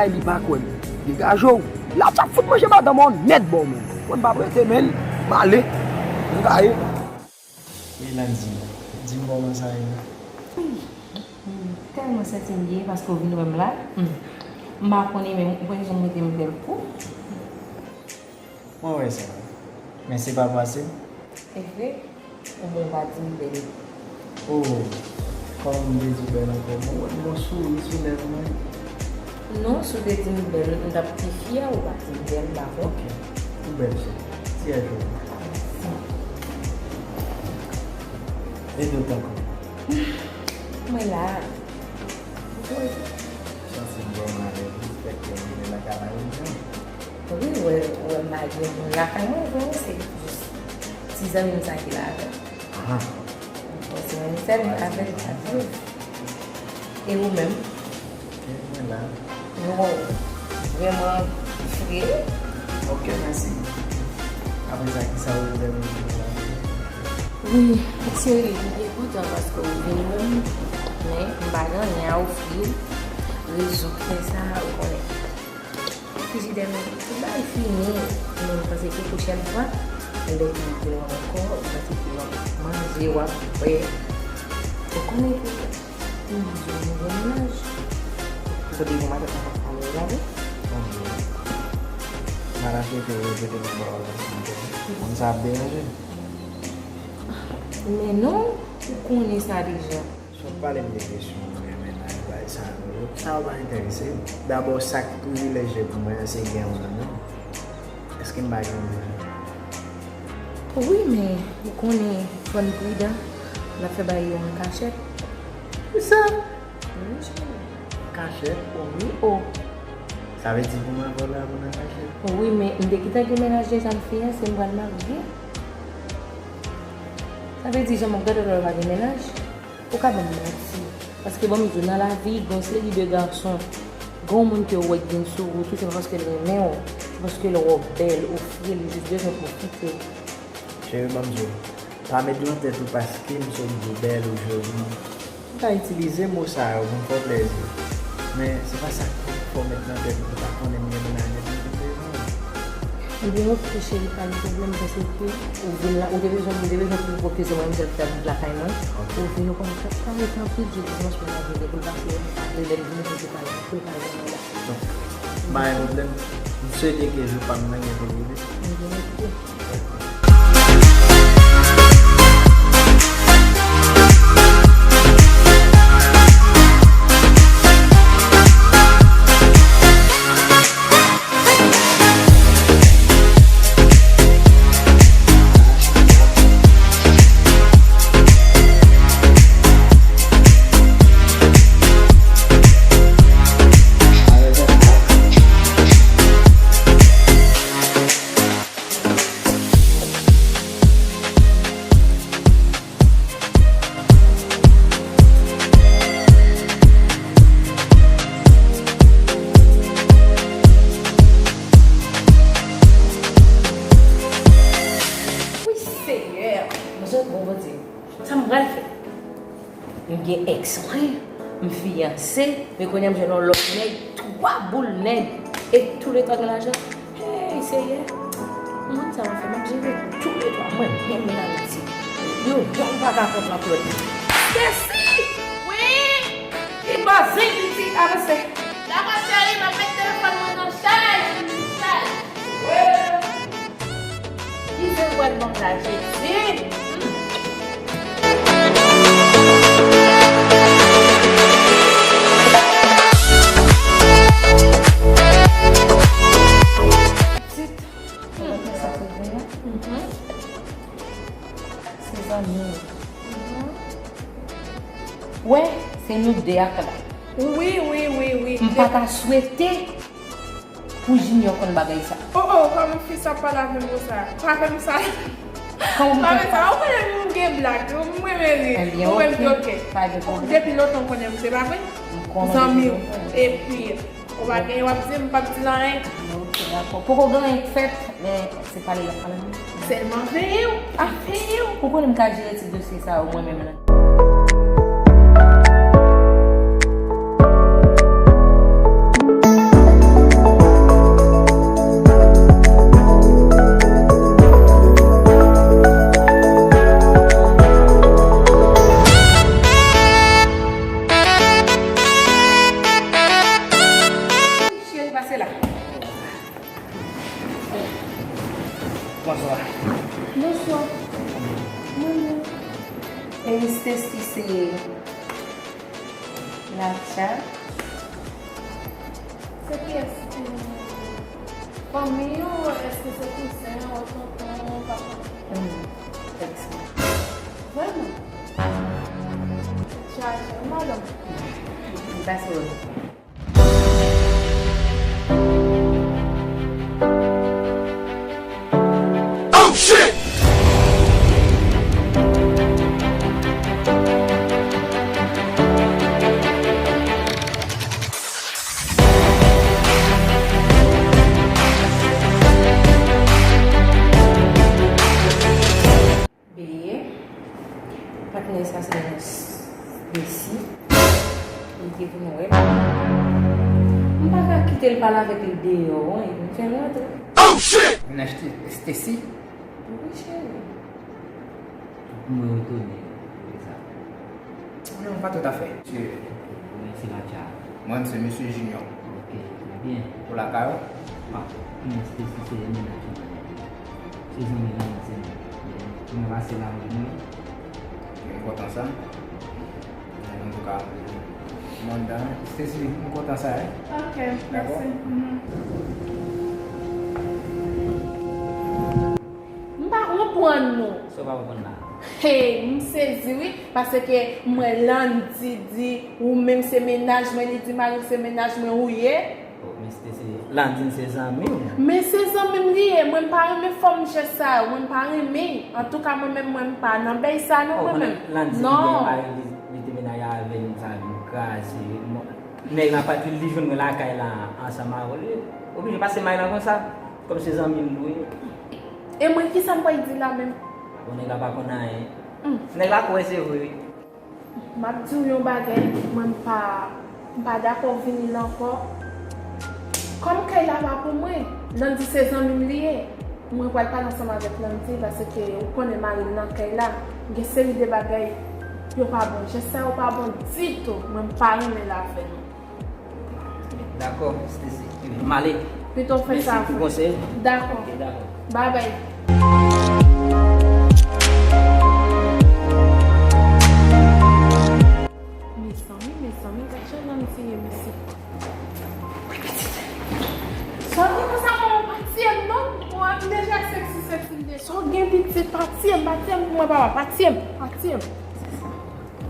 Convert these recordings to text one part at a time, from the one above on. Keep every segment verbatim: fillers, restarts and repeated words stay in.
Li pa kwè m. Degaje w. La w ap fout manje madanm ou nèt bò men. Mwen m p ap rete men. M ale. M gaye. E Landy, di m kòman sa ye. M tèlman santi m byen paske w vin wè m la. M pa konnen menm, ou konn jan m rete m bèl pou. Mwen wè sa. Men se pa pase m. E vre? Ou bon, ou pa di m bèl. Oh, kòman m te di w bèl ankò? Mwen wè m gon souri sou lèv mwen. Non, si w te di m bèl, m t ap pi fyè, ou pa di m bèl, m pa kwè. Ok. Ou bèl, cheri. Ti èj ou. E nou tankou. Mwen la. Ou konnen. Santi m vrèman alèz, fèk ke m vin lakay mari m. Wi, wè, wè, m pa gen moun lakay mwen, vre, se jis ti zanmi m sa ki la avè m. Aha. Bon, se mwen sèl avèk avèk. E ou menm? Ok, mwen la. Wow, vrèman fre. Ok, mèsi. Apre sa, kisa ou vle m di la? Wi, cheri, m byen kontan paske w vin wè m, men m pa gen anyen a ofri w. Rezon ki fè sa, ou konnen. Frijidè nou, tout bagay fini. Mwen panse ke pwochèn fwa, lè ke nou te wè ankò, ou panse ke w ap manje, w ap bwè. Ou konnen ke, mwen di w, mwen gen mennaj. Ou kote yon madanm ap pale la, wi. Anben, m ta swete w repete m ba w la, silvouplè. Moun sa ap deranje. Men non, ou konnen sa deja. Si w ap pale m de kesyon renmen nan bagay sa yo, sa yo pa enterese m. Dabò, sa k privilèj pou mwen an, se gen yon nonm. Èske m pa gen yon nonm? Wi, men ou konnen, fò n pridan. N ap fè bagay yo an kachèt. Kisa? Wi, cheri. Kachèt? Wi, o. Sa vle di pou mwen vòlè a pou nan kachèt? Wi, men m te gentan gen mennaj deja, m fiyanse, m pral marye. Sa vle di, jan m ap gade w la, w pa gen mennaj? Ou ka ban m manti. Paske ban m di w, nan lavi, gen yon seri de gason, gen yon moun ke w wè k vin sou wout ou, se pa paske l renmen w, se paske l wè w bèl, ou fre, li jis bezwen pwofite w. Cheri, ban m di w, pa met nan tèt ou paske m sot di w bèl ou joli. Ou ka itilize mo sa yo pou m fè w plèzi. Men, se pa sa k fò w met nan tèt ou pou w ta konnen m gen mennaj epi m vin devan w. Ebyen, oke, cheri, pa gen pwoblèm, paske ou vin la, ou te bezwen, ou te bezwen pou w pwoteje mwen, m te ap lakay mwen. Ok. Ou vin, ou konnen sa, pa ret anpil, jodi dimanch mwen ap vini pou l pase, apre lè l vini, pou l pale, pou l pale mwen la. Donk, pa gen pwoblèm. M swete ke jou pa m nan gen pou l rive. Ebyen, oke. Wi, Senyè, mwen sot bon Bondye. Sa m pral fè? M gen èks mwen, m fiyanse, men kounye a m jwenn yon lòt nèg, twa boul nèg, e tou le twa gen lajan. Hey, Senyè, moun sa m ap fè, m ap jere tou le twa, mwen menm nan miti. Yo, yonn pa ka kont lòt lòt. Stacy! Wi! Ki bòzin pitit, avanse. Dakò, cheri, m ap met telefòn mwen nan chaj. Chaj. Wi. Ki se w pral ban m la, Jezi? Pitit, sa se vre a? Se zanmi w. Wè, se nou de ak la. Wi, wi, wi, wi. M pa ta swete pou Junior konn bagay sa. Oh, oh, kòman fi sa pale avè m konsa? Pa fè m sa. Pa fè m sa. Ou konnen m gen blag, m renmen ri. Ou menm tou, ok. Depi lontan ou konnen m, se pa vre? Zanmi w. Epi, ou pa gen, w ap di m, m p ap di l anyen. Ok, dakò. Poko gen anyen k fèt, men se pale y ap pale. Sèlman veye w, ap veye w. Ou konnen m ka jere ti dosye sa yo mwen menm la. Se Natcha. Se kiyès? Fanmi w? Èske se kouzen w, tonton w, papa w? Hmm. Èks mwen. Vrèman? Tèt chaje wi, madanm. M pase w. Oh shit! Beye, patnè sa se yon Stacy. Li te vin wè m. M pa ka kite l pale avèk li deyò, wi. M fè l rantre. Oh shit! Vin achte Stacy? Wi, cheri. Mwen etone pou sa. Non, pa tout à fait. Mesye, mwen se Natcha. Mwen se Mesye Junior. Ok, trè byen. Ou lakay ou? Ah, men Stacy se mennaj mwen. Se zanmi Landy m. Mwen pase la avèk mwen. M kontan sa. Antouka, mwen dan Stacy, m kontan sa, wi. Ok, dakò? Mèsi. Mhm. M pa konprann nou. Sa w pa konprann la? Hey, m sezi wi, paske m wè Landy di ou menm se mennaj mwen, li di mari se mennaj mwen ou ye. Oh, men Stacy, Landy se zanmi w. Men se zanmi m li ye, mwen m pa renmen fòm jès sa yo, mwen m pa renmen. Antouka mwen menm mwen m pa nan bèy sa non. Oh, mwen menm. Landy li gen mari, li, li te mennaj avè m, sa vin kraze. Nèg la pati li jwenn mwen lakay la ansanm avè l. Li oblije pase may la konsa. Kòm se zanmi m tou ye. E mwen, kisa m pral di la menm? Bon, nèg la pa konn anyen. Hmm. Nèg la kwè se vre. M ap di w yon bagay, mwen m pa, m pa dakò vini la ankò. Kòm kay la pa pou mwen, Landy se zanmi m li ye. Mwen pral pale ansanm avèk Landy paske ou konnen mari l nan kay la. Gen seri de bagay yo pa bon. Jès sa yo pa bon ditou. Mwen m pa renmen l avè nou. Dakò, Stacy. M ale. Pito w fè sa. Mèsi pou konsèy. Dakò. Ok, dakò. Babay. Mezanmi, mezanmi, gad jan Landy ye, mesye. Wi, pitit. Sa w gen konsa, manman, pa tiye m non. Ou ap deja sexy, sexy m deja. Sa w gen, pitit, pa tiye m, pa tiye m pou mwen, papa, pa tiye m, pa tiye m.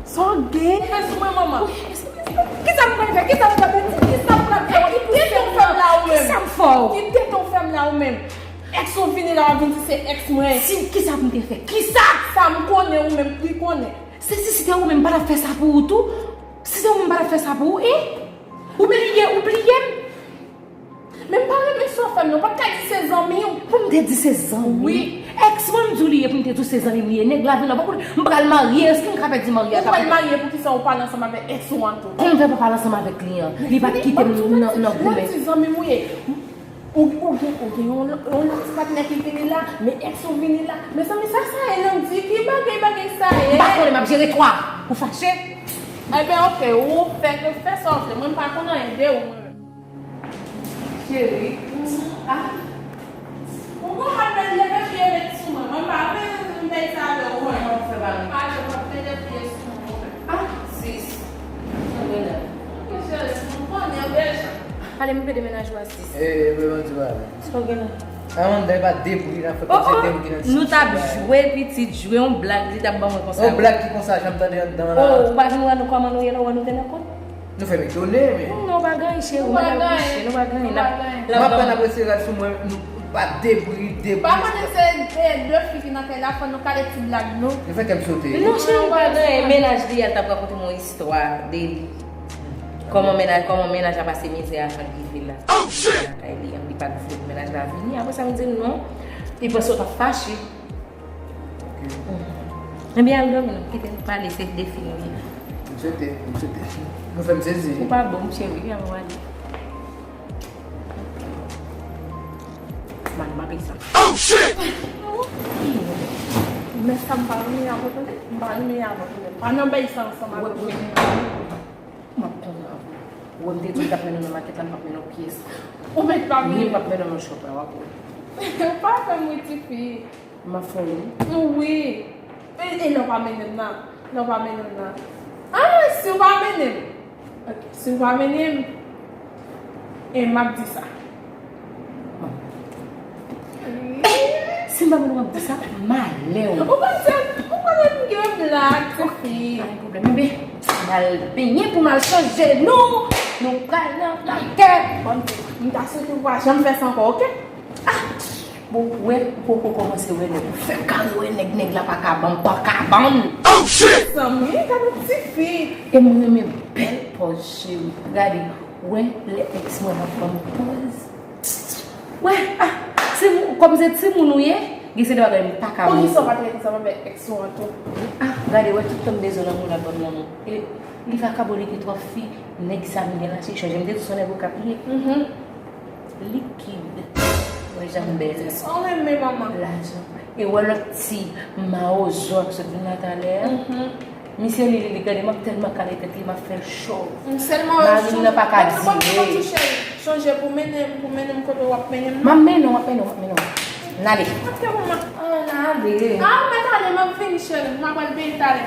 Sa w gen? Fè sou mwen, manman. Kisa m pral fè? Kisa m pral fè? Kisa m pral fè? Kite yon fèm la ou menm. Kisa m fè w? Kite yon fèm la ou menm. Èks ou vini la, w ap vin di se èks mwen. Si, kisa m te fè? Kisa? Sa m konnen ou menm, li konnen. Se si, si te ou menm, m pa t ap fè sa pou ou tou? Si se ou menm, m pa t ap fè sa pou ou, e? Ou bliye, ou bliye m? Men m pa renmen sa w fè m nan, ou pa t ka di se zanmi w. Pou m te di se zanmi? Wi. Èks mwen m di w li ye, pou m te di w se zanmi m li ye. Nèg la vin la, m pral marye, èske m ka pèdi marye a? Ou pral marye, poukisa ou pale ansanm avèk èks ou an tou? Kòman m fè pou pale ansanm avèk li an? Li pa t kite m nan, nan goumen. Landy zanmi m ou ye. Ou, ou gen, ou gen yon, yon lòt ti patnè ki vini la, men èks ou vini la. Mezanmi, sa sa ye, Landy? Ki bagay, bagay sa ye? M pa konnen, m ap jere twa. Ou fache? Enben, ok, ou fè, fè sa w vle. Mwen, m pa konn anyen de ou, mwen menm. Cheri. Ah. Ou konprann men leve pye met sou mwen. Mwen pa vle m pèdi sa avè ou, mwen. Mwen fè bagay. Pa janm ap leve pye sou mwen. Ah, sis. Mwen konnen. Ok, cheri, mwen konnen deja. Pale m de mennaj ou a, sis. Eh, eh, mwen di bagay. Sa w gen la? Amanda, e pa de bri n ap fè, kòmsi de bri nan ti. Nou t ap jwe, pitit, jwe yon blag, li t ap ban mwen konsa. Yon blag ki konsa, janm tande anndan la. Oh, ou pa vin wè nou kòman nou ye la, ou wè nou te nan kont? Nou fè m etone, men. Non, pa gen anyen, cheri. Nou pa gen anyen. Nou pa gen anyen. M ap pran ap retire rad sou mwen, nou pa debri, debri. Pa konnen se de, de fi ki nan kay la, fò nou kale ti blag nou. Nou fè kè m sote. Non, cheri, pa gen anyen. Mennaj li a, l t ap rakonte m yon istwa de li. Kòman mennaj, kòman mennaj la pase mizè avan l rive la. Lakay li, li pa t vle pou mennaj la vini. Apre sa, m di l non. Li panse w t ap fache. Ebyen, al dòmi non, kite n pale, se defi nou ye. M swete, m swete. Nou fè m sezi. Ou pa bon, m cheri, wi, ann ale. Mal, m ap egzanp. Oh shit! Men sa m pa renmen avè w, tande? M pa renmen avè w, tande? Pa nan bay sa ansanm avè w. M ap konn avè w. Ou wè m te di w t ap mennen w nan makèt la, m p ap mennen w pyès. Ou mèt pa mennen. Ni m p ap mennen w nan shop la, w ap wè. Ou pa fè m ri, tifi. M ap fè w ri. Wi. E, e lè w pa mennen m nan. Non, pa mennen m nan. Ah, si w pa mennen m. Ok, si w pa mennen m, e m ap di sa. Si m pa mennen w, w ap di sa, malè w. Ou panse, ou konnen m gen blag, tifi. Pa gen pwoblèm. Enben, n al benyen pou n al chanje nou. Nou pral nan lakay. Bon, m ta swete w pa janm fè sa ankò, ok? Ah! Bon, ou wè, ou poko kòmanse wè nèg. Ou fèk kare wè nèg, nèg la pa ka ban m, pa ka ban m. Oh shit! Zanmi, gade yon tifi. E m renmen bèl pòz, cheri. Gade, ou wè, lè èks mwen ap ban m pòz. Wè, ah, se mou-, kòm se timoun ou ye, gen se de bagay m pa ka montre. Poukisa w pa t rete ansanm avèk èks ou an tou? Ah, gade, wè, tout tan m bezwen lanmou, l ap ban m lanmou. E li vakabon, li gen twòp fi, nèg sa m gen la, se chanje. M te di se yon nèg okap li ye. Mhm. Likid. Wè jan m bèl. Se sa w renmen, manman. Lajan. E wè lòt ti mawozo k sot vin la talè a. Mhm. Misye li, li, li gade m ap tèlman kale tèt li, m ap fè l cho. M sèlman mari m nan pa ka dire. Chonje pou mennen m, pou mennen m kote w ap mennen m nan. M ap mennen w, m ap mennen w, m ap mennen w. N ale. Ok, manman. Ann ale. Ah, m mèt ale, m ap vini, cheri. M ap al benyen talè.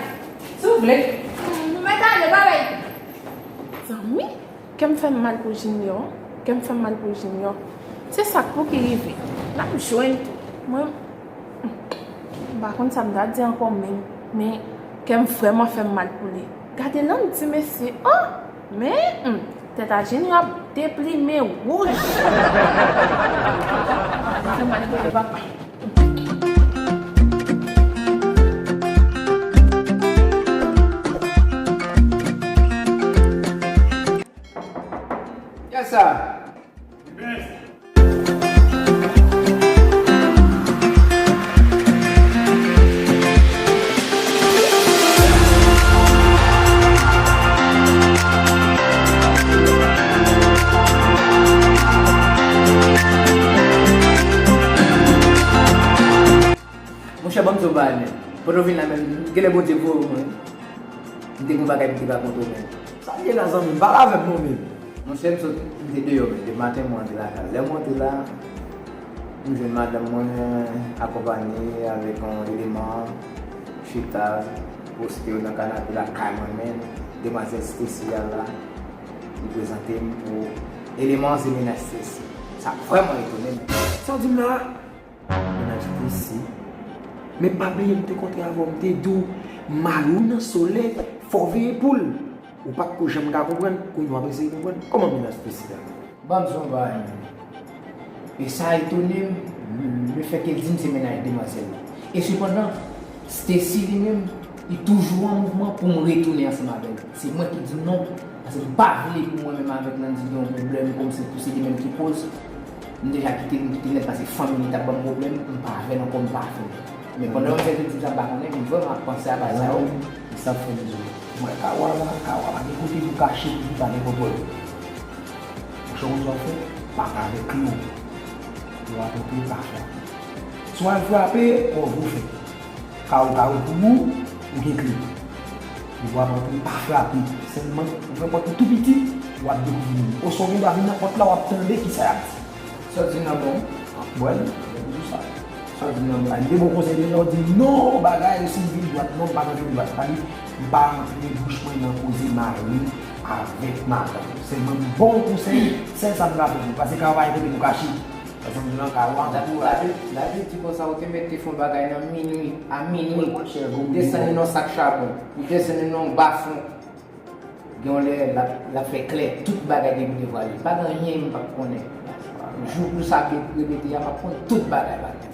Si w vle. Hmm, m mèt ale, babay. Zanmi? Kè m fè m mal pou Junior, kè m fè m mal pou Junior. Se sa k pou ki rive. N ap jwenn tou. Mwen, m pa konn sa m ta di ankò menm, men kè m vrèman fè m mal pou li. Gade Landy, mesye, oh! Men, hmm, tèt a Junior ap deplimen wouj. Sa m pral rele papa. Yes, sir. Monchè, ban m di w bagay, men. Pandan w vin la menm, genlè Bondye voye w mwen. M te gen yon bagay m te rakonte w, men. Sa l ye la, zanmi m? Pale avè m non, men. Monchè, m sot, m te deyò, men. Depi maten, mwen antre lakay. Lè mwen antre la, m jwenn madanm mwen akonpaye avèk yon eleman chita, poste yo nan kanape lakay mwen, men. Demwazèl Stacy a la, li prezante m pou eleman an, se mennaj Stacy. Sa vrèman etone m. Sa w di m la? Mennaj Stacy. Men pa bliye m te kontre avè w, m te di w, mari w nan solèy, fò w veye pou l. Ou pa t ko janm ka konprann, kounye a w ap eseye konprann. Kòman mennaj Stacy la? Ban m di w yon bagay, men. E sa etone m, le, lefètke l di m se mennaj demwazèl la. E sepandan, Stacy li menm, li toujou an mouvman pou m retounen ansanm avè l. Se mwen ki di non, paske m pa vle pou mwen menm avèk Landy gen yon pwoblèm, kòmsi pou se li menm ki koz. M deja kite, m kite nèt, paske fanmi li t ap ban m pwoblèm, m pa avè l ankò, m pa fè l. Men pandan yon sèten di m sa, m pa konnen, m vrèman ap panse a bagay sa yo. Sa fè m di w. Mwen, Kawa la, Kawa pa gen kote pou kache, pou li pa gen kontwòl. Monchè, ou konn sa w fè? Paka avèk kle w. Ou ap antre, pa frape. Si w al frape, ou ap fè. Kawo, kawo pou ou, ou gen kle. Ou ap antre, pa frape. Sèlman, ou fè pòt ou tou piti, w ap dekouvri moun. Oswa ou gen dwa vin nan pòt la, w ap tande kisa y ap di. Sa w di nan bon? Bwè l, se toujou sa. Sa w di nan bon? Ay, m te ba w konsèy deja, w di non, bagay, si m vin dwat, non, m pa nan vin dwat. Sa di, m pa rantre bouch mwen nan koze mari avèk madanm. Sèlman m ba w konsèy, sèl sa m ka fè pou ou. Paske ka w pa gen kote pou kache. Paske m di nan ka w ankouraje. Labib di konsa, ou te mèt te fè yon bagay nan minwi, a minwi. Desann li nan sak chabon, ou desann li nan yon bafon. Gen yon lè, l ap, l ap fè klè, tout bagay depi devwale. Pa gen anyen m p ap konnen. Jou pou sa repete a, m ap konn tout bagay, bagay.